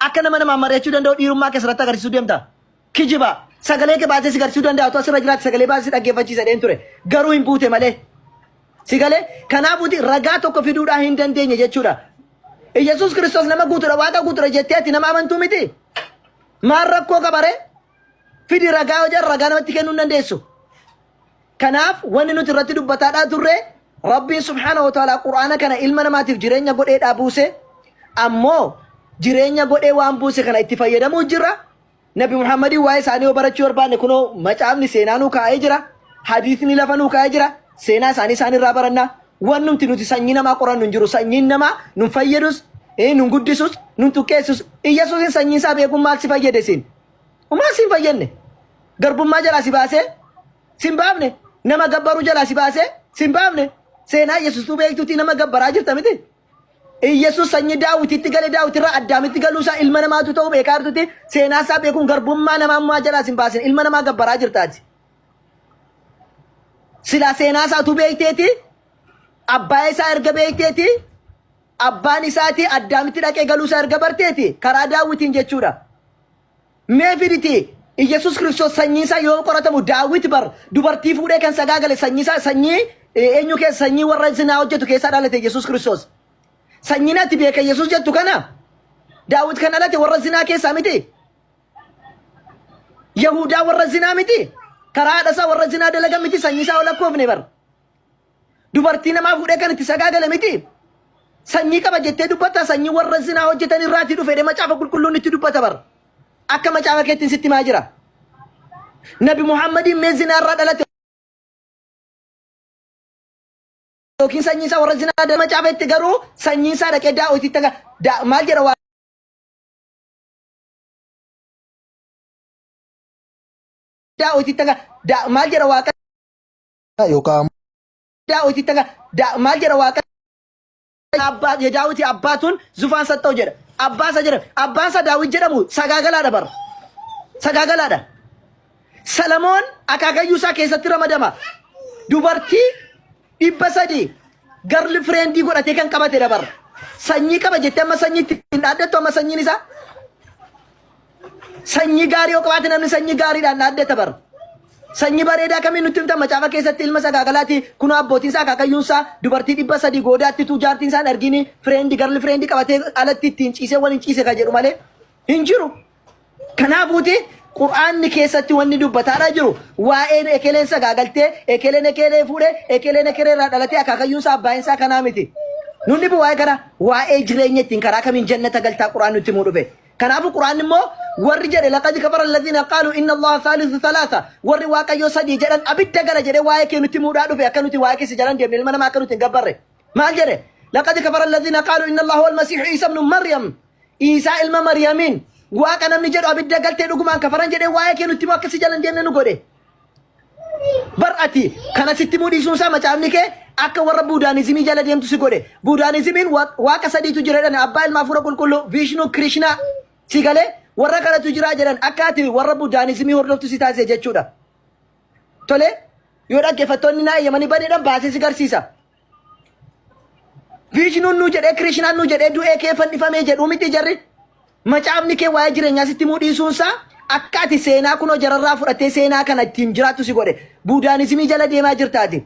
Akka nama namaan mari'achuu danda'u dhiirummaa kee asirratti agarsiisuu deemta. Kijiba. Sagalee kee baasee si garsiisuu danda'a. Otoo asirra jiraate sagalee baasee si dhaggeeffachiisa jedheen ture. Garuu hin buute malee. Si galee? Kanaafuuti ragaa tokko fiduudhaa hin dandeenye jechuudha. Iyyasuus Kiristoos nama guutuudha, Waaqa guutuudha jettee ati nama amantuu miti? Maal rakkoo qaba ree? Fidi ragaa yoo jedhan ragaa namatti kennuu hin dandeessu. Kanaaf wanni nuti irratti dubbataadhaa turre Rabbiin subhaanahu wa ta'aalaa Qur'aana kana ilma namaatiif jireenya godheedhaa buuse. Ammoo jireenya godhee waan buuse kana itti fayyadamuu jirra. Nabi Muhammadiin waa'ee isaanii yoo barachuu barbaanne kunoo macaafni seenaa nuu kaa'ee jira. Hadiisni lafa nuu kaa'ee jira. Seenaa isaanii isaan irraa baranna. Wannumti nuti sanyii namaa qorannu hin jiru. Sanyiin namaa nun fayyadus, nun guddisus, nun xiqqeessus. Iyyasuusin sanyiin isaa beekuun maal si fayyade siin? Homaa si hin fayyadne. Garbummaa jalaa si baasee si hin baafne. Nama gabbaruu jalaa si baasee si hin baafne. Seenaa Iyyasuustuu beektuutii nama gabbaraa jirta miti. Iyyasuus sanyii Daawititti gale Daawitirraa Addaamitti galuu isaa ilma namaatu ta'uu beekaa jirtuti seenaa isaa beekuun garbummaa namummaa jalaa si hin baasin ilma namaa gabbaraa jirtaati. Silaa seenaa isaa utuu beekteeti abbaa isaa erga beekteeti abbaan isaatii Addaamitti dhaqee galuu isaa erga barteeti karaa Daawitiin jechuudha. Mee fiditi Iyyasuus Kiristoos sanyiin isaa yoo qoratamu Daawit bar dubartii fuudhee kan sagaagale sanyii isaa sanyii eenyu keessa sanyii warra zinaa hojjetu keessaa dhalate Iyyasuus Kiristoos. Sanyiin ati beeka Iyyasuus jettu kana Daawit kan dhalate warra zinaa keessaa miti. Yahudaa warra zinaa miti. Karaa haadha isaa warra zinaa dalagan miti sanyii isaa ol lakkoofne bar. Dubartii namaa fuudhee kan itti sagaagale miti. Sanyii qaba jettee dubbatta sanyii warra zinaa hojjetan irraatii dhufe jedhee macaafa qulqulluun itti dubbata bar. Akka macaafa keettiin sitti himaa jira. Nabi Muhammadiin mee zinaa irraa dhalate yookiin sanyii isaa warra zinaa dalagan macaafa itti garuu sanyiin isaa dhaqee daawwititti maal jedha waa daawwititti maal jedha waaqa yookaan daawwititti maal jedha waaqa abbaa የዳዊት አባቱን ዙፋን ሰጠው jedha abbaa isa jedha abbaan isaa Daawit jedhamu sagaagalaadha bar sagaagalaadha Salamoon akaakayyuu isaa keessatti ramadama dubartii 300 garli fireendii godhatee kan qabatedha bar sanyii qaba jettee amma sanyii itti hin dhaaddattu amma sanyiin isaa Sanyii gaarii yoo qabaate namni sanyii gaariidhaan dhaaddata bar. Sanyii bareedaa kamiin nutti himtan macaafa keessatti ilma sagaagalaati kunoo abbootiin isaa akaakayyuun isaa dubartii 300 goodaatti tuu jaartiin isaa hin argini fireendi garli fireendi qabatee alatti ittiin ciisee waliin ciise kan jedhu malee hin jiru. Kanaafuuti Qur'aanni keessatti wanni dubbataadhaa jiru waa'een ekeleen sagaagaltee ekeleen ekelee fuudhee ekeleen ekeree irraa dhalatee akaakayyuun isaa abbaan isaa kanaa miti. Nunni waa'ee kana waa'ee jireenya ittiin karaa kamiin jannata galtaa Qur'aan nutti himuu dhufe. Kanaafuu Qur'aanni immoo warri jedhe laqad kafara alladhiina qaalu inna Allaha thaalithu thalaatha warri Waaqayyoo sadii jedhan abidda gala jedhee waa'ee kee nutti himuudhaa dhufe akka nuti waa'ee keessa jalan deemne ilma namaa akka nuti hin gabbarre. Maal jedhe? Laqad kafara alladhiina qaalu inna Allaha huwal masiihu Iisa ibnu Maryam. Iisaa ilma Maryamiin Waaqa namni jedhu abidda galtee dhugumaan kafaran jedhee waa'ee kee nutti himu akka si jalan deemne nu godhe. Bar ati kana sitti himuu dhiisuun isaa macaafni kee akka warra buudaanizimii jala deemtu si godhe. Buudaanizimiin waaqa sadiitu jira jedhan abbaa ilma hafuura qulqulluu Viishnuu Kirishnaa si galee warra kanatu jira jedhan akka ati warra buudaanizimii hordoftu si taasise jechuudha. Tole yoo dhaggeeffattoonni naa eeyyamanii baneedhaan baasee si garsiisa. Viishnuun nuu jedhee Kirishnaan nuu jedhee du'ee kee fannifamee jedhuu miti jarri. Macaafni kee waa'ee jireenyaa sitti himuu dhiisuun isaa akka ati seenaa kunoo jararraa fudhattee seenaa kana ittiin jiraattu si godhe. Buudaanizimii jala deemaa jirta ati.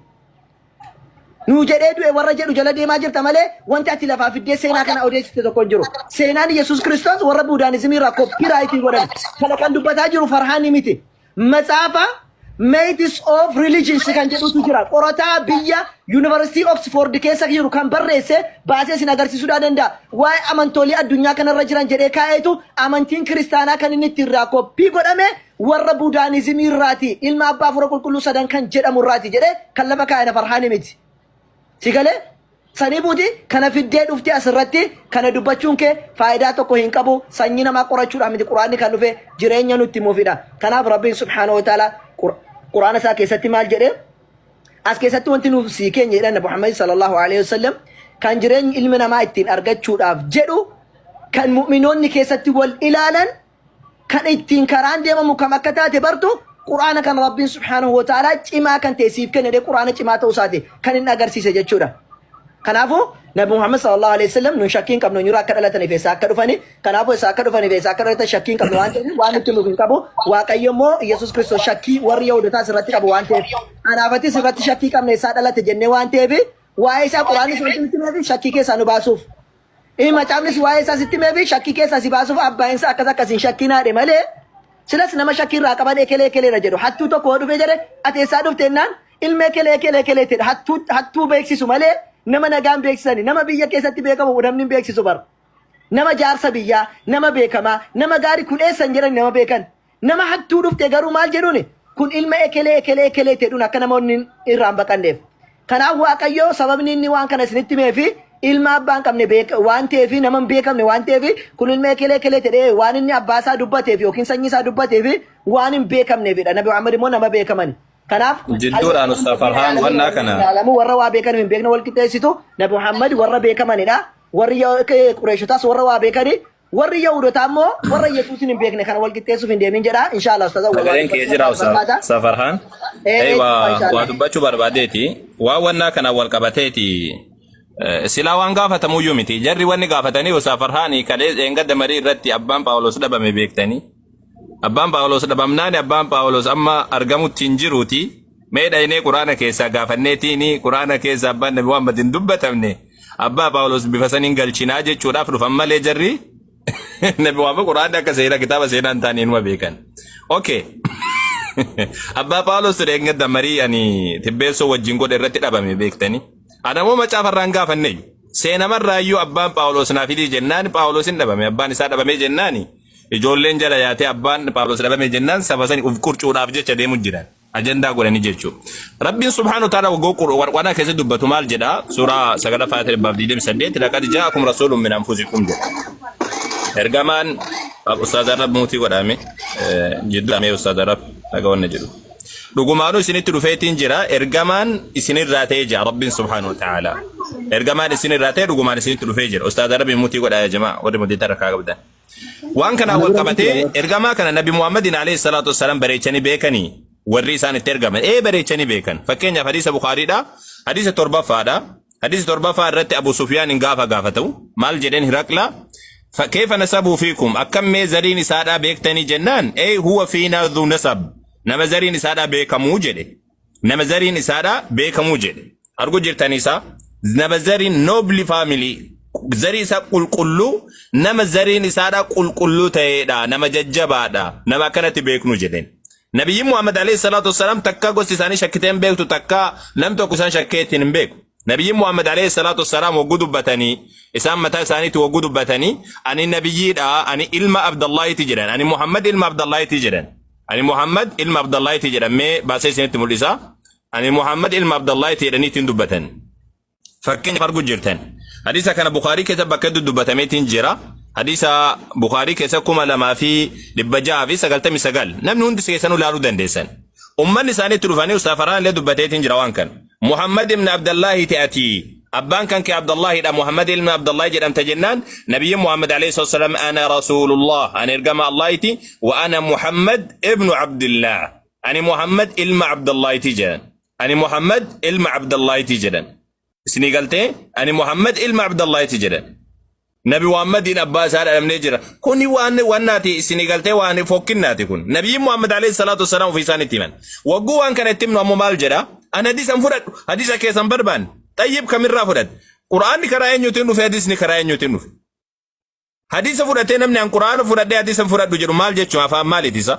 Nuu jedhee du'e warra jedhu jala deemaa jirta malee wanti ati lafaa fiddee seenaa kana odeessite tokko hin jiru. Seenaan Yesuus Kiristoos warra buudaanizimii irraa koppiraayitii godhan. Kana kan dubbataa jiru Farhaanii miti. Matsaafa Myths of Religions kan jedhutu jira. Qorataa biyya Yuunivarsiitii Oxford keessa jiru kan barreesse baasee isin agarsiisuudhaa danda'a. Waa'ee amantoolii addunyaa kanarra jiran jedhee kaa'eetu amantiin kiristaanaa kan inni itti irraa koppii godhame warra Buudaanizimii irraati. Ilma abbaa hafuura qulqulluu sadan kan jedhamu irraati jedhee kan lafa kaa'e na Farhaanii miti. Si galee? Sanii buuti kana fiddee dhuftee asirratti kana dubbachuun kee faayidaa tokko hin qabu. Sanyii namaa qorachuudhaaf miti Qur'aanni kan dhufe jireenya nutti himuufidha. Kanaaf Rabbiin subhaanahu wa ta'ala Qur'aana isaa keessatti maal jedhee? As keessatti wanti nuuf sii keenya jedhan Nabi Muhammad sallallahu alaihi wasallam kan jireenyi ilmi namaa ittiin argachuudhaaf jedhu kan mu'minoonni keessatti wal ilaalan kan ittiin karaan deemamu kam akka taate bartu Qur'aana kan Rabbiin subhaanahu wa ta'aalaa cimaa kan ta'e siif kenne jedhee Qur'aana cimaa ta'uu isaati kan inni agarsiise jechuudha. Kanaafuu Nabi Muhammad sallallahu alaihi wasallam nun shakkii hin qabnu eenyurraa akka dhalataniif eessaa akka dhufani. Kanaafuu eessaa akka dhufaniif eessaa akka dhalatan shakkii hin qabnu waan ta'eef waan nutti himu hin qabu. Waaqayyo immoo Yesuus Kiristoos shakkii warri Yahudotaa sirratti qabu waan ta'eef anaafatis irratti shakkii qabne eessaa dhalate jennee waan ta'eef waa'ee isaa Quraannis wanti nutti himeef shakkii keessaa nu baasuuf. Inni macaafnis waa'ee isaa sitti himeef shakkii keessaa si baasuuf abbaan isaa akkas akkasiin shakkii naadhe malee silas nama shakkii irraa qaban ekelee ekeleedha jedhu. Hattuu tokko yoo dhufe jedhe ati eessaa dhufte jennaan ilma ekelee ekelee ekelee jedha. Hattuu hattuu beeksisu malee nama nagaan beeksisani nama biyya keessatti beekamu namni hin beeksisu bara. Nama jaarsa biyyaa, nama beekamaa, nama gaarii kun eessa hin jedhani nama beekan. Nama hattuu dhufte garuu maal jedhuuni? Kun ilma ekelee ekelee ekelee jedhuun akka namoonni irraa hin baqanneef. Kanaaf Waaqayyo sababni inni waan kana isinitti himee fi ilma abbaa hin qabne waan ta'eef nama hin beekamne waan ta'eef kun ilma ekelee ekelee jedhee waan inni abbaa isaa dubbateef yookiin sanyii isaa dubbateef waan hin beekamneefidha. Nabi Muhammad immoo nama beekamani. Kanaaf Jidduudhaan Ustaaz Farhaan wannaa kana ilaalamu warra waa beekan hin beekne wal qixxeessitu Nabi Muhammad warra beekamanidha. Warri Qureeshotaas warra waa beekani. Warri Yahudotaa immoo warra Yesuusin hin beekne kana wal qixxeessuuf hin deemin jedha. Inshallah Ustaaz Awwal waan Sagaleen kee dubbachuu jira barbaadu fakkaata. Ustaaz Farhaan. Ee Ee ee waa inshallah. waa dubbachuu barbaadeeti. Waa wannaa kana wal qabateeti. Silaa waan gaafatamuyyuu miti. Jarri wanni gaafatanii Ustaaz Farhaan kalee dheengadda marii irratti abbaan Phaawulos dhabame beektanii. Abbaan Phaawulos dhabamnaani abbaan Phaawulos amma argamutti hin jiruuti. Mee dhaynee Quraana keessaa gaafanneetiini Quraana keessa abbaan Nabi Muhammad hin dubbatamne abbaa Phaawulos bifa saniin galchinaa jechuudhaaf dhufan malee jarri Nabi Muhammad Quraanni akka seenaa kitaaba seenaa hin taane inuma beekan. Okay. Abbaa Phaawulos ture eeggadda marii ani tibbeessoo wajjin godhe irratti dhabame beektanii. Ana immoo macaafa irraa hin gaafanne. Seenamarraayyuu abbaan Phaawulos naa fidii jennaan Phaawulos hin dhabame abbaan isaa dhabame jennaani. Ijoolleen jala yaatee abbaan Phaawulos dhabame jennaan saba sani uf qurcuudhaaf jecha deemu jiran. Ajandaa godhanii jechuudha. Rabbiin subhaanahu wa ta'ala waggoo qur'aana keessatti dubbatu maal jedha? Suuraa 9ffaa ayata 128 laqad jaa'akum rasuulun min anfusikum jedha. Ergamaan Ustaaz Arrab muutii godhame jidduu dhaamee Ustaaz Arrab dhaga wanna jedhu. Dhugumaanuu isinitti dhufeetiin jira ergamaan isinirraa ta'ee jira Rabbiin subhaanahu wa ta'ala. Ergamaan isinirraa ta'e dhugumaan isinitti dhufee jira. Ustaaz Arrab muutii godhaa yaa jamaa warri muutii tarkaa qabdan. Waan kanaan Ana wal bira qabatee miti ergamaa kana Nabi Muhammadin alayhi salaatu wassalaam bareechanii beekanii warri isaan itti ergaman ee bareechanii beekan. Fakkeenyaaf hadiisa Bukaariidha. Hadiisa torbaffaadha. Hadiisa torbaffaa irratti Abu Sufyaan hin gaafa gaafatamu. Maal jedheen Hiraqla? Keefa nasabuu fiikum akkam mee zariin isaadhaa beektanii jennaan ee huwa fiinaa dhu nasab nama zariin isaadhaa beekamuu jedhe. Nama zariin isaadha beekamuu jedhe. Argu jirtan isaa nama zariin noble family zarii isaa qulqulluu nama zariin isaadha qulqulluu ta'eedha nama jajjabaadha nama akkanatti beeknu jedheen. Nabiyyiin Muhammad alayhi salaatu wassalaam takka gosti isaanii shakkitee hin beektu takka nam tokko isaan shakkee ittiin hin beeku. Nabiyyiin Muhammad alayhi salaatu wassalaam wagguu dubbatanii isaan mataa isaaniitti wagguu dubbatanii ani nabiyyiidha ani ilma Abdallaahiti jedhan ani Muhammad ilma Abdallaahiti jedhan. Ani Muhammad ilma Abdallaahiti jedhan mee baasee isinitti mul'isa. Ani Muhammad ilma Abdallaahiti jedhanii ittiin dubbatan. Fakkeenya argu jirtan. Hadiisa kana Bukaarii keessa bakka hedduu dubbatameetiin jira. Hadiisa Bukaarii keessa 2699 namni hundi keessanuu ilaaluu dandeessan. Ummanni isaanii itti dhufanii Ustaaz Farhaan illee dubbateetiin jira waan kana. Muhammad ibn Abdallaahiti ati abbaan kan kee Abdallaahidha Muhammad ilma Abdallahi jedhamta jennaan nabiyyiin Muhammad alayhi salatu wasalam ana rasuulullah ani ergama Allaahiti wa ana Muhammad ibnu Abdillah ani Muhammad ilma Abdallaahiti jedhan ani Muhammad ilma Abdallaahiti jedhan isinii galtee ani Muhammad ilma Abdallaahiti jedhan Nabi Muhammadiin abbaa isaa dhabamnee jira. Kuni waan wannaati isinii galtee waan fokkinnaati kun. Nabiyyiin Muhammad alayhi salaatu wassalaam ofii isaan itti himan. Wagguu waan kana itti himnu ammoo maal jedha? Ani hadiisa hin fudhadhu. Hadiisa keessan barbaanne. Xayyib kamirraa fudhadhe? Qur'aanni karaa eenyuutiin dhufe? Hadiisni karaa eenyuutiin dhufe? Hadiisa fudhatee namni an Qur'aana fudhadhee hadiisa hin fudhadhu jedhu maal jechuun afaan maaliiti isa?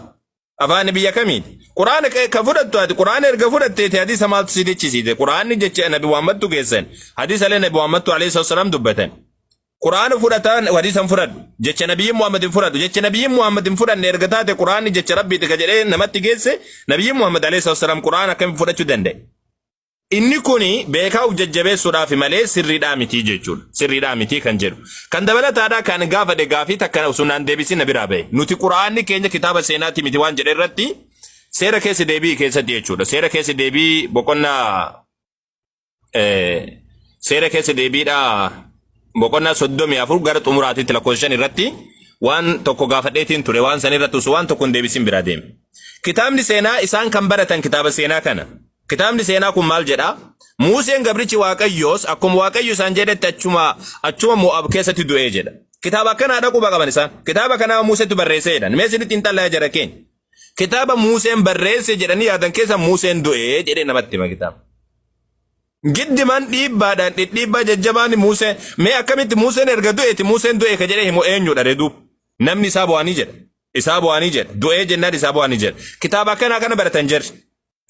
Afaan biyya kamiiti? Qur'aana ka fudhattu ati Qur'aana erga fudhatteeti hadiisa maaltu si jechisiise? Qur'aanni jecha Nabi Muhammadtu geessan. Hadiisa illee Nabi Muhammadtu alayhi salaam dubbatan. Qur'aana fudhataan hadiisa hin fudhadhu. Jecha Nabiyyiin Muhammad hin fudhadhu. Jecha Nabiyyiin Muhammad hin fudhanne erga taate Qur'aanni jecha Rabbiiti ka jedhee namatti geesse Nabiyyiin Muhammad alayhi salaam Qur'aana akkamiin fudhachuu danda'e? Inni kuni beekaa uf jajjabeessuudhaafi malee sirriidhaa mitii jechuudha. Sirriidhaa mitii kan jedhu. Kan dabalataadhaa kan gaafadhe gaafii takka osoo naan deebisin na biraa bahe. Nuti Qur'aanni keenya kitaaba seenaatii miti waan jedhe irratti seera keessa deebii keessatti jechuudha. Seera keessa deebii boqonnaa seera keessa deebiidhaa boqonnaa 34 gara xumuraatitti lakkoofsa 5 irratti waan tokko gaafadheetiin ture waan san irratti osoo waan tokko hin deebisin biraa deeme. Kitaabni seenaa isaan kan baratan kitaaba seenaa kana. Kitaabni seenaa kun maal jedha? Muuseen gabrichi Waaqayyoos akkuma Waaqayyo isaan jedhetti achuma achuma Mo'aab keessatti du'ee jedha. Kitaaba akkanaa dhaquu qaban isaan. Kitaaba kanaa Muuseetu barreessee jedhan. Mee isinitti hin xallaa jara keenya. Kitaaba Muuseen barreesse jedhanii yaadan keessa Muuseen du'ee jedhee namatti hima kitaaba. Giddiman dhiibbaadhaan dhidhiibbaa jajjabaan Muuseen mee akkamitti Muuseen erga du'eeti Muuseen du'e ka jedhee himu eenyudha reduu? Namni isaa bu'anii jedha. Isaa bu'anii jedha. Du'ee jennaan isaa bu'anii jedha. Kitaaba akkanaa kana baratan jarri.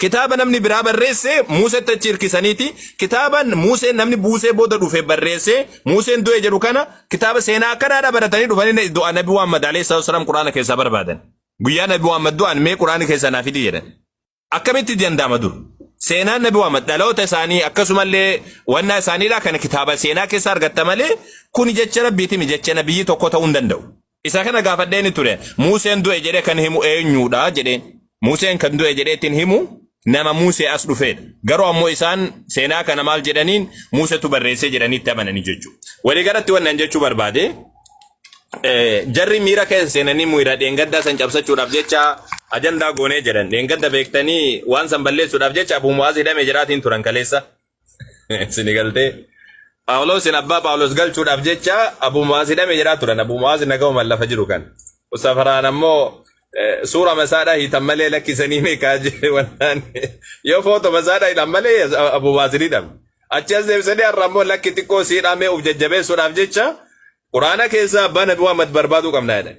Kitaaba namni biraa barreesse Muusetti achi hirkisaniiti. Kitaaba Muuseen namni buusee booda dhufe barreesse Muuseen du'e jedhu kana kitaaba seenaa akkanaadha baratanii dhufanii du'a Nabi Muhammad alayhi salaatu wasalaam Quraana keessaa barbaadan. Guyyaa Nabi Muhammad du'an mee Quraana keessaa naa fidi jedhan. Akkamitti danda'ama dur? Seenaan Nabi Muhammad dhaloota isaanii akkasumallee wannaa isaaniidha kana kitaaba seenaa keessa argatta malee kuni jecha rabbiiti mi jecha nabiyyi tokko ta'uu hin danda'u. Isa kana gaafadheen ture. Muuseen du'e jedhee kan himu eenyuudha jedheen. Muuseen kan du'e jedhee ittiin himu nama Muusee as dhufeedha. Garuu ammoo isaan seenaa kana maal jedhaniin Muusetu barreessee jedhanii itti amananii jechuudha. Waliigalatti wannan jechuu barbaade jarri miira keessa seenanii miira dheengaddaa san cabsachuudhaaf jecha ajandaa goonee jedhan. Dheengadda beektanii waan san balleessuudhaaf jecha Abuu Mu'aaz hidhame jedhaatiin turan kaleessa. Sini galtee. Phaawulosin abbaa Phaawulos galchuudhaaf jecha Abuu Mu'aaz hidhame jedhaa turan. Abuu Mu'aaz nagauman lafa jiru kan. Ustafaraan ammoo suura masaadhaa hiitan malee lakkisanii meeqaa jedhe wannaan yoo footoo masaadhaa hidhan malee Abuu Mu'aaz hin hidhamne. Achi as deebisanii har'a ammoo lakki xiqqoo siidhaa mee uf jajjabeessuudhaaf jecha Quraana keessa abbaa Nabi Muhammad barbaaduu qabna jedhan.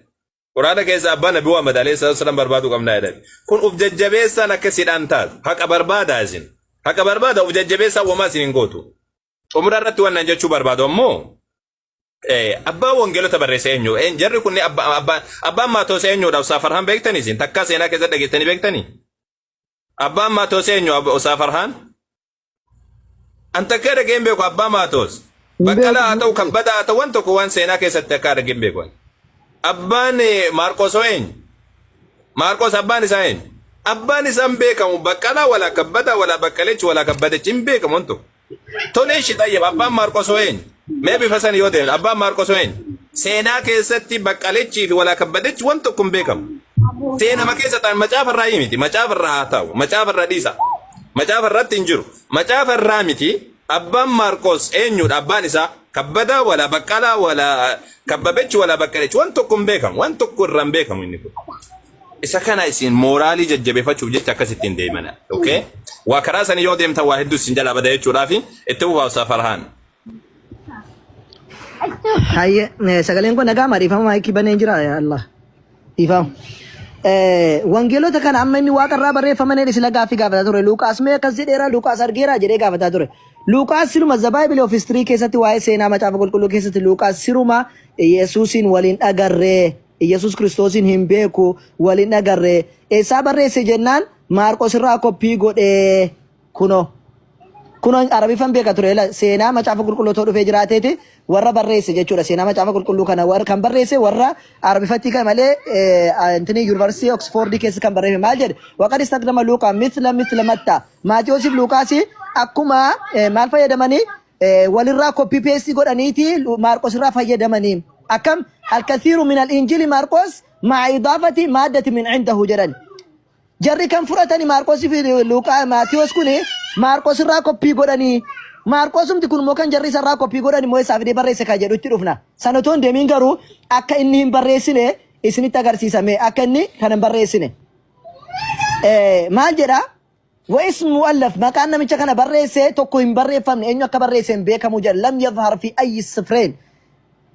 Quraana keessa abbaa Nabi Muhammad alayhi salaatu wasalaam barbaaduu qabna jedhan. Kun uf jajjabeessaan akkasiidhaan taatu. Haqa barbaadaa isin. Haqa barbaada uf jajjabeessaan wamaa isin hin gootu. Xumura irratti wannan jechuu barbaadu ammoo abbaa wangeelota barreesse eenyu? Jarri kun abbaan Maatoos eenyudha? Ustaaz Farhaan beektanii isin? Takkaa seenaa keessa dhageessanii beektanii? Abbaan Maatoos eenyu Ustaaz Farhaan? An takka dhagee hin beeku abbaa Maatoos. Hin Baqqalaa haa beeku. ta'u kabbadaa haa ta'u waan tokko waan seenaa keessatti akka dhagee hin beeku. ani. Abbaan Maarqos hoo eenyu? Maarqos abbaan isaa eenyu? Abbaan isaa hin beekamu baqqalaa walaa kabbadaa walaa baqqalechi walaa kabbadachi hin beekamu waan tokko. Tolee ishi xayyab abbaan Maarqos hoo eenyu? Mee bifa san yoo deemne abbaan Maarqos hoo eenyu? Seenaa keessatti baqqalechii fi walaa kabbadachi waan tokko hin beekamu. Seenama keessa ta'an macaafa irraa miti macaafa irraa haa ta'u macaafa irraa dhiisa. Macaafa irratti hin jiru. Macaafa irraa miti abbaan Maarqos eenyudha abbaan isaa kabbadaa walaa baqqalaa walaa kabbabechi walaa baqqalechi waan tokko hin beekamu waan tokko irraa hin beekamu inni kun. Isa kana isin mooraalii jajjabeeffachuuf jecha akkasitti hin deemana. Okay? Waa karaa sanii yoo deemtan waa hedduu isin jalaa bada jechuudhaaf itti fufaa Ustaaz Farhaan. Hayyee sagaleen kun nagaa dhiifama maayikii banee jira yaa Allah. Dhiifama. Wangeelota kana amma inni waaqa irraa barreeffamanii sila gaaffii gaafataa ture. Luuqaas mee akkas jedheera Luuqaas argeera jedhee gaafataa ture. Luuqaas siruma The Bible of History keessatti waa'ee seenaa macaafa qulqulluu keessatti Luuqaas siruma Yesuusiin waliin dhagarree Yesuus Kiristoosiin hin beeku waliin dhagarree eessaa barreesse jennaan Maarqos irraa koppii godhee Kunoo. Kunoo Arabiffan beeka ture la seenaa macaafa qulqulluu otoo dhufee jiraateeti warra barreesse jechuudha. Seenaa macaafa qulqulluu kana warra kan barreesse warra Arabiffatti kan malee intini yuunivarsiitii Oksfoordii keessa kan barreeffame maal jedhe waqad istaqdama Luuqaa mithla mithla matta Maatiyoosiif Luuqaasi akkuma maal fayyadamanii walirraa koppii peestii godhaniiti Maarqos irraa fayyadamanii akkam alkathiiru min al-injili Maarqos ma'a idaafati maaddati min indahu jedhan. Jarri kan fudhatani Maarqosii fi Luuqaa Maatiyos kun Maarqos irraa koppii godhanii Maarqosumti kun immoo kan jarri isarraa koppii godhan immoo eessaa fidee barreesse kan jedhutti dhufna. Sana otoo hin deemiin garuu akka inni hin barreessine isinitti agarsiisame akka inni kan hin barreessine. Maal jedhaa? Wa ismu mu'allaf maqaan namicha kana barreesse tokko hin barreeffamne eenyu akka barreesse hin beekamu jedha lam yadhhar fi ayyi sifreen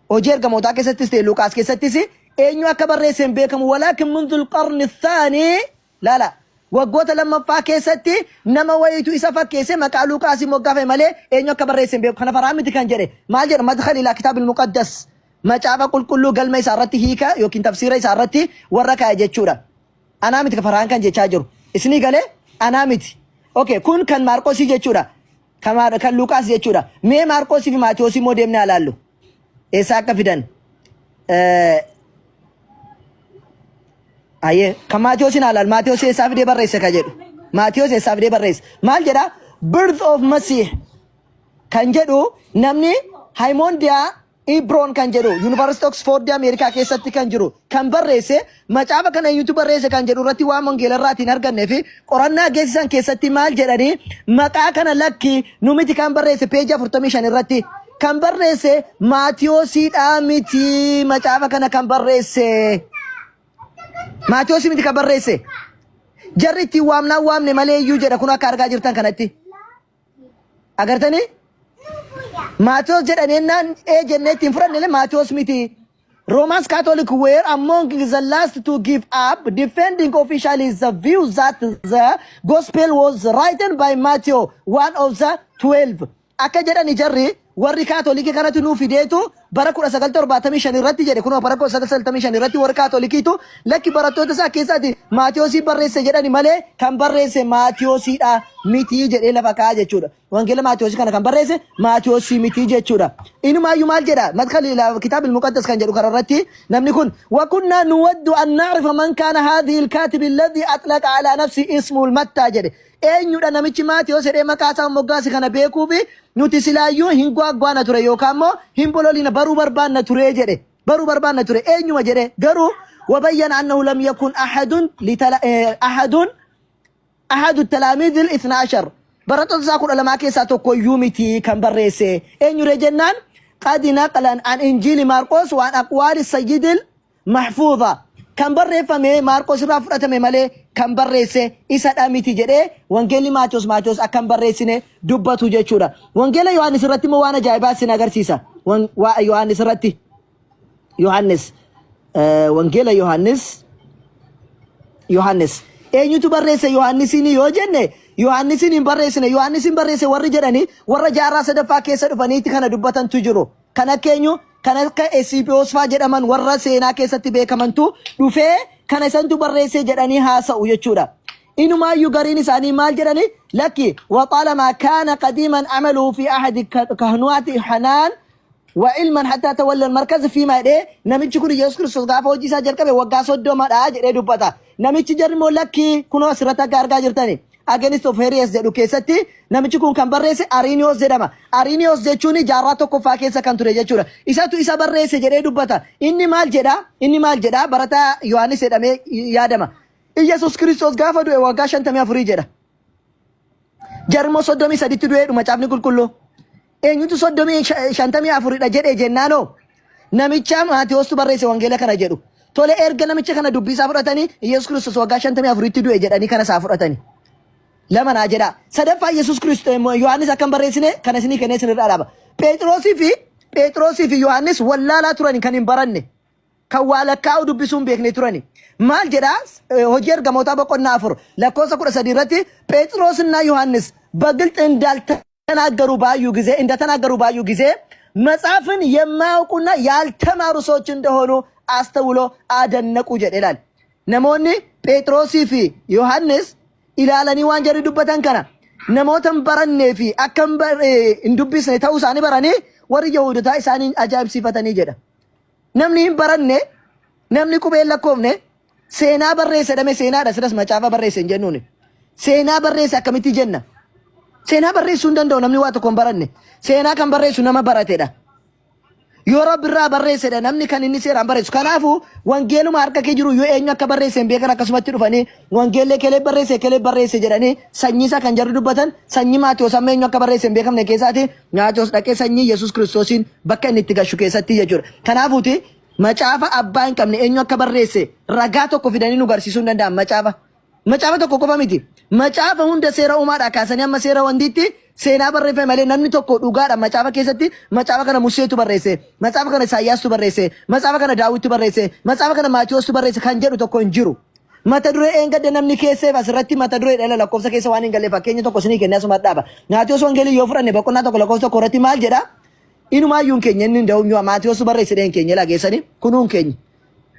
hojii ergamootaa keessattis ta'e Luqaas keessattis eenyu akka barreesse hin beekamu walaakin mundul qarni thaanii laala waggoota lammaffaa keessatti nama wayiitu isa fakkeesse maqaa Luqaasii moggaafame malee eenyu akka barreesse hin beeku kana faraa miti kan jedhe maal jedha madkhal ilaa kitaabil muqaddas macaafa qulqulluu galma isaa irratti hiika yookiin tafsiira isaa irratti warra kaa'e jechuudha. Anaa miti ka Farhaan kan jechaa jiru. Isinii galee? Anaa miti. Okay, kun kan Maarqosii jechuudha. Kan Maar- kan Luqaas jechuudha. Mee Maarqosii fi Maatiyosii immoo deemnee haa laallu. Eessaa akka fidan? Ayyee, kan Maatiyosiin haa laallu. Maatiyos eessaa fidee barreesse ka jedhu. Maatiyos eessaa fidee barreesse? Maal jedha? Birth of Masih kan jedhu namni Hayimondiyaa Ibroon kan jedhu Yuunivarsiitii Oksfoordii Ameerikaa keessatti kan jiru kan barreesse macaafa kana eenyutu barreesse kan jedhu irratti waan wangeela irraatii hin argannee fi qorannaa geessisan keessatti maal jedhanii maqaa kana lakki nu miti kan barreesse peejii 45 irratti kan barreesse Maatiyoosiidhaa miti macaafa kana kan barreesse Maatiyoosii miti kan barreesse jarri ittiin waamnaan waamne malee iyyuu jedha kun akka argaa jirtan kanatti. Agartanii? Maatiyos jedhanii jennaan ee jennee ittiin fudhanne illee Maatiyos miti. Romans Catholic were among the last to give up, defending officially the view that the gospel was written by Matthew, one of the 12. Akka jedhani jarri warri Kaatolikii kanatu nuu fideetu bara 1975 irratti jedhe kunoo bara 1995 irratti warri Kaatolikiitu lakki barattoota isaa keessaati Maatiyosii barreesse jedhani malee kan barreesse Maatiyosiidha miti jedhee lafa kaa'a jechuudha. Wangeela Maatiyosii kana kan barreesse Maatiyosii miti jechuudha. Inumaayyuu maal jedha madkal ila kitaabil muqaddas kan jedhu kana irratti namni kun wakunnaa nuwaddu an na'rifa man kaana haadhihi alkaatib alladhi atlaqa ala nafsi ismul mattaa jedhe. Eenyudha namichi Maatewos jedhee maqaa isaa moggaase kana beekuuf nuti silaayyuu hin gwaagwaana ture yookaan immoo hin bololiina baruu barbaanna ture jedhe. Baruu barbaanna ture eenyuma jedhe garuu wabayyana annahu lam yakun ahadun litala ahadun ahadu talaamiidil ithna ashar barattoota isaa 12 keessaa tokko iyyuu miti kan barreesse eenyure jennaan qad naqlan an injiili Maarqos waan aqwaali sayyidil mahfuuza, kan barreeffame Maarqos irraa fudhatame malee kan barreesse isadha miti jedhee Wangeelli Maatewos Maatewos akka hin barreessine dubbatu jechuudha. Wangeela Yohaannis irratti immoo waan ajaa'ibaa isin agarsiisa. Yohaannis irratti Yohaannis Wangeela Yohaannis Yohaannis eenyutu barreesse Yohaannisiin yoo jenne Yohaannisiin hin barreessine Yohaannisiin barreesse warri jedhanii warra jaarraa sadaffaa keessa dhufaniiti kana dubbatantu jiru. Kan akka eenyu? Kan akka Esiipiyoos faa jedhaman warra seenaa keessatti beekamantu dhufee kana isantu barreesse jedhanii haasa'u jechuudha. Inumaayyuu gariin isaanii maal jedhani? Lakki waxaalamaa kaana qadiiman amaluhu fi ahadi kahnuwaati hanaan wa ilman hattaa tawalla markaz fiimaa jedhee namichi kun Yesuus Kiristoos gaafa hojii isaa jalqabe waggaa 30dha jedhee dubbata. Namichi jarri immoo lakki kunoo asirratti akka argaa jirtani. Against of Heresies jedhu keessatti namichi kun kan barreesse Ariiniyoos jedhama. Ariiniyoos jechuun jaarraa tokkoffaa keessa kan ture jechuudha. Isatu isa barreesse jedhee dubbata. Inni maal jedha? Inni maal jedha? Barataa Yohaannis jedhamee yaadama. Iyyasuus Kiristoos gaafa du'e waggaa 54 jedha. Jarri immoo 33tti du'eedhu macaafni qulqulluu. Eenyutu soddomii 54dha jedhe jennaanoo namicha Maatewoostu barreesse wangeela kana jedhu. Tole erga namicha kana dubbii isaa fudhatanii Iyyasuus Kiristoos waggaa 54tti du'e jedhanii kana isaa fudhatanii. Lama naa jedhaa. Sadaffaa Iyyasuus Kiristoos Yohaannis akka hin barreessine kana isinii kennee isinirraa dhaaba. Pheexiroosii fi Yohaannis wallaalaa turan kan hin baranne. Kan waa lakkaa'uu dubbisuu hin beekne turani. Maal jedha? Hojii Ergamootaa boqonnaa 4 lakkoofsa 13 irratti Pheexiroos እና ዮሐንስ በግልጥ እንዳልተናገሩ ባዩ ጊዜ እንደተናገሩ ባዩ ጊዜ መጽሐፍን የማያውቁና ያልተማሩ ሰዎች እንደሆኑ አስተውሎ አደነቁ jedhe ilaal. Namoonni Pheexroosii fi Yohaannis ilaalanii waan jarri dubbatan kana namoota hin barannee fi akka hin dubbisne ta'uu isaanii baranii warri Yahuudotaa isaanii ajaa'ibsiifatanii jedha. Namni hin baranne, namni qubee hin lakkoofne seenaa barreesse jedhame seenaadha silas macaafa barreesse hin jennuuni. Seenaa barreesse akkamitti jenna? Seenaa barreessuu hin danda'u namni waa tokko hin baranne. Seenaa kan barreessu nama baratedha. Yoo Rabbi irraa barreessedha namni kan inni seeraan barreessu. Kanaafuu wangeeluma harka kee jiru yoo eenyu akka barreesse hin beekan akkasumatti dhufanii wangeellee kelee barreesse kelee barreesse jedhanii sanyii isaa kan jarri dubbatan sanyii Maatewos amma eenyu akka barreesse hin beekamne keessaati Maatewos dhaqee sanyii Yesuus Kiristoosiin bakka inni itti gashu keessatti jechuudha. Kanaafuuti macaafa abbaa hin qabne eenyu akka barreesse ragaa tokko fidanii nu garsiisuu hin danda'an macaafa. Macaafa tokko qofa miti. Macaafa hunda seera uumaadhaa kaasanii amma seera wandiitti seenaa barreeffame malee namni tokko dhugaadha macaafa keessatti macaafa kana Museetu barreesse, macaafa kana Isaayyaastu barreesse, macaafa kana Daawittu barreesse, macaafa kana Maatiyoostu barreesse kan jedhu tokko hin jiru. Mata duree eengadda namni keesseef asirratti mata duree dhala lakkoofsa keessa waan hin galle fakkeenya tokko isinii kennee asuma dhaaba. Maatiyos Wangeelii yoo fudhanne boqonnaa 1 lakkoofsa 1 irratti maal jedha? Inumaayyuu hin keenya inni hin Maatiyoostu barreesse hin keenya lageessanii kunuu hin keenya.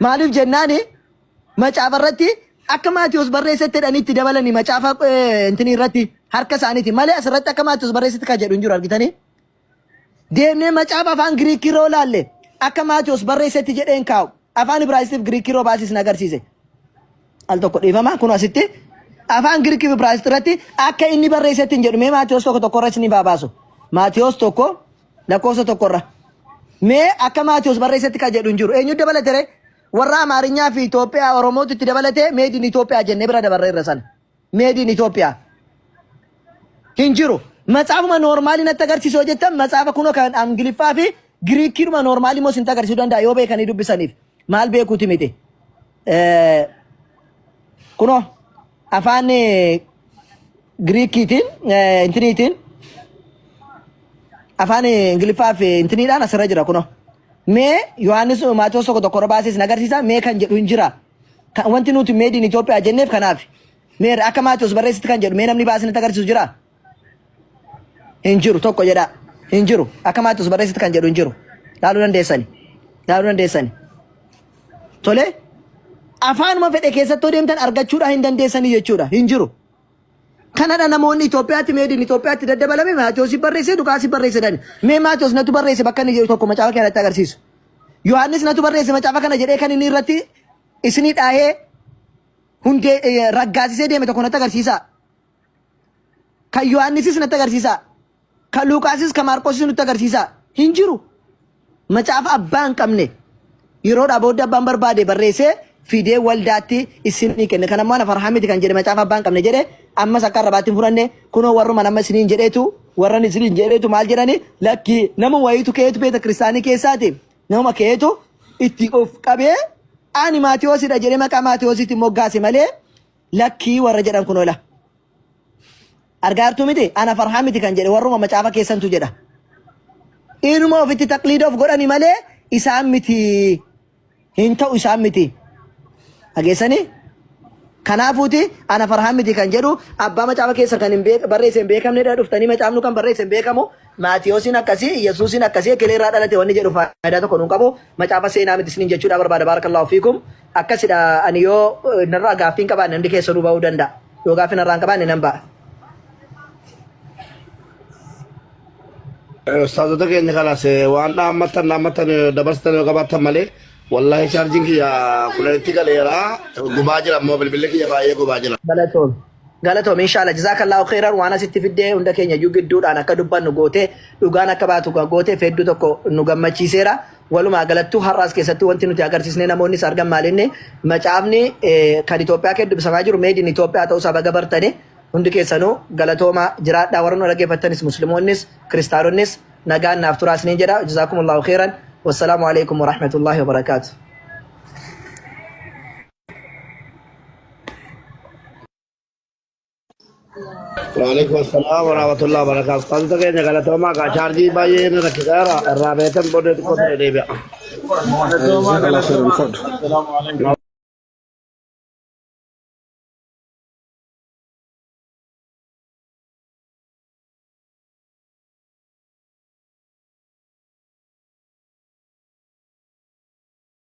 Maaliif jennaani macaafa irratti akka Maatiyos barreessetti jedhanii itti dabalanii macaafa intinii irratti harka isaaniiti malee asirratti akka Maatiyos barreessetti kan jedhu hin jiru argitanii. Deemnee macaafa afaan Giriikii irra olaalle akka Maatiyos barreessetti jedheen kaa'u afaan Ibraayisxiif Giriikii irra baasis na agarsiise. Al tokko dhiifama kun asitti afaan Giriikii fi Ibraayisxii irratti akka inni barreessetti hin jedhu mee Maatiyos 1 1 irra isiniif haa baasu. Maatiyos 1 lakkoofsa 1 irra. Mee akka Maatiyos barreessetti kan jedhu hin jiru. Eenyu dabalate ree? Warra Amaarinyaa fi Itoophiyaa Oromootu itti dabalate made in Itoophiyaa jennee bira dabarreerra sana. Made in Itoophiyaa. Hin jiru. Matsaafuma noormaalii natti agarsiisu yoo jettan matsaafa kunoo kan Ingiliffaa fi Giriikiidhuma noormaalii immoo isin agarsiisuu danda'a yoo beekanii dubbisaniif. Maal beekuuti miti. Kunoo afaan Giriikiitiin intiniitiin afaan Ingiliffaa fi intiniidhaan asirra jira kunoo. Mee Yohaannis Maatewos tokko tokko irra baasee isin agarsiisa mee kan jedhu hin jira. Kan wanti nuti made in Itoophiyaa jenneef kanaaf. Mee akka Maatewos barreessitti kan jedhu mee namni baasee natti agarsiisu jira? Hin jiru tokko jedhaa. Hin jiru. Akka Maatewos barreessitti kan jedhu hin jiru. Laaluu dandeessani. Laaluu dandeessani. Tole afaanuma fedhe keessatti yoo deemtan argachuudhaa hin dandeessanii jechuudha. Hin jiru. Kanadha namoonni Itoophiyaatti made in Itoophiyaatti daddabalame Maatewos barreesse Luqaas barreesse dani. Mee Maatewos natu barreesse bakka inni jedhu tokko macaafa kanatti agarsiisu. Yohaannis natu barreesse macaafa kana jedhee kan inni irratti isinii dhaahee hundee raggaasisee deeme tokko natti agarsiisaa. Kan Yohaannisis natti agarsiisaa. Kan Luqaasis kan Maarqoosis nutti agarsiisaa. Hin jiru. Macaafa abbaa hin qabne yeroodhaa booddee abbaan barbaade barreessee fidee waldaatti isinii kenne. Kan ammoo ana farhaan miti kan jedhe macaafa abbaa hin qabne jedhe ammas akka arrabaatti hin fudhanne kunoo warruma nama isiniin jedheetu warran isiniin jedheetu maal jedhani lakki nama wayiitu keetu beeta kiristaanii keessaati nama keetu itti of qabee ani Maatiyoosidha jedhee maqaa Maatiyoositti moggaase malee lakkii warra jedhan kunoo la. Argaartuu miti ana farhaan miti kan jedhe warruma macaafa keessantu jedha. Inuma ofitti taqliida of godhani malee isaan miti. Hin ta'u isaan miti. Dhageessanii? Kanaafuuti ana farhaan miti kan jedhu abbaa macaafa keessa kan hin barreesse hin beekamnedha dhuftanii macaafnu kan barreesse hin beekamu. Maatiyoosiin akkasii Yesuusiin akkasii ekelee irraa dhalate wanni jedhu faayidaa tokko nuun qabu macaafa seenaa miti isiniin jechuudha barbaada baarakallahu fiikum. Akkasidha ani yoo narraa gaaffii hin qabaanne hundi keessanuu ba'uu danda'a. Yoo gaaffii narraa hin qabaanne nan ba'a. Ustaazota keenya kanas waan dhaammattan dhaammattan dabarsitan yoo qabaattan malee wallahi chaarjiin kiyya kudhanitti galeera gubaa jira ammoo bilbilli kiyya baay'ee gubaa jira. Galatoom. Galatoom inshallah jazakallahu khairan waan asitti fiddee hunda keenya iyyuu gidduudhaan akka dubbannu gootee dhugaan akka baatu gootee hedduu tokko nu gammachiiseera. Walumaa galattuu har'aas keessatti wanti nuti agarsiisnee namoonnis argan maalinni macaafni kan Itoophiyaa keessa dubbisamaa jiru made in Itoophiyaa ta'uusaa baga bartanii hundi keessanuu galatoomaa jiraadhaa warra nu dhaggeeffattanis musliimoonnis kiristaanonnis nagaan naaf turaa isiniin jedha jazaakumullahu khairan wassalaamu alaikum warahmatullahi wabarakaatu. Waalaikum assalam warahmatullahi wabarakatuh. Ustaazota keenya galatoomaa kaa chaarjii baay'ee na rakkiseera irraa beekan booda xiqqoo ture deebi'a. Galatoomaa Jazakallah khairan galatoomaa. fadhu. Assalaamu alaikum.